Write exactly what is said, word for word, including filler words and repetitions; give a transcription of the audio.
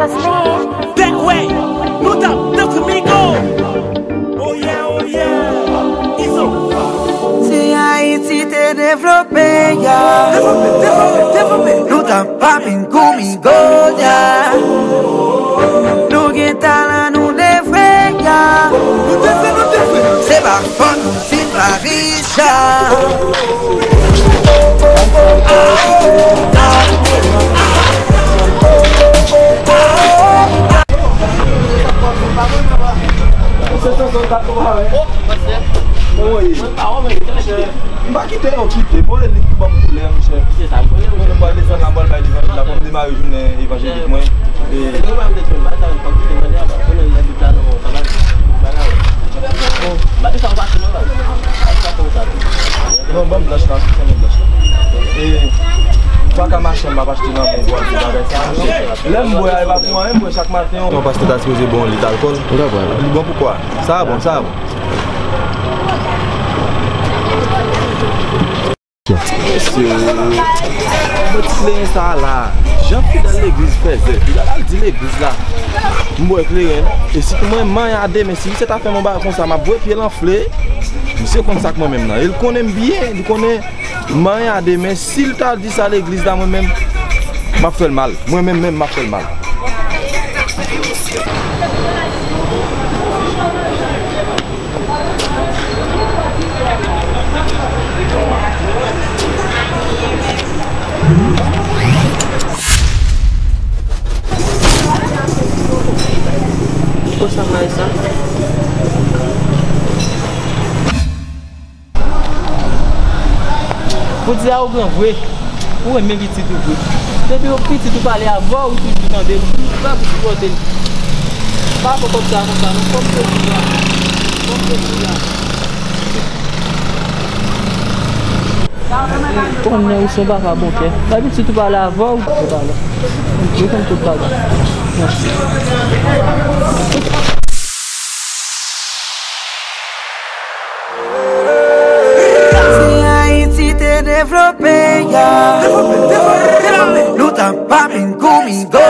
That way, no doubt, Doctor Migo. Oh yeah, oh yeah. Izo. Si Ayiti te devlope, ya, devlope, devlope, devlope, nou t ap pa vin kou Migo, ya. Nou gen talan, nou devre, ya. Nou devre, nou devre. Se pa fòt nou si n pa riche. M pa kite yo kite. Bon, e li ki ban m koulè, monchè. Mwen menm, m pral desann la, m pral bay levanjil la, pou m demare jounen evanjelik mwen. E non, ban m blanch la, se blanch la. E m pa ka mache, m ap achte nan bon bwa, bagay sa, monchè. Lè m bwè a, e pa pou anyen, m bwè chak maten. Non, pastè ta sipoze bon lit alkòl. Li bon pou kwa? Sa bon, sa bon. Mesye, mwen ti kleren sa la. Jan fidèl legliz fèzè, fidèl al di legliz la. M bwè kleren, non. E si mwen manyen a demen, si misye ta fè m yon bagay konsa, m ap bwè pye l anfle. Misye konn sa k mwen menm nan. E l konnen m byen, li konnen manyen a demen. Si l ta di sa legliz la, mwen menm, m ap fè l mal. Mwen menm, menm, m ap fè l mal. Konsa may sa. Pou di a ou gran vre. Ou renmen pitit ou vre. Depi ou pitit ou pale avè w, ou toujou tande l. Ou pa pou sipòte l. Pa fè kòb sa konsa non. Kòb se pou la. Kòb se pou la. Konnen ou se yon papa bon kè. Bay pitit ou pale avè w, ou pale. Ou konn tout bagay. Mèsi. Si Ayiti te devlope, ya, nou t ap pa vin kou Migo.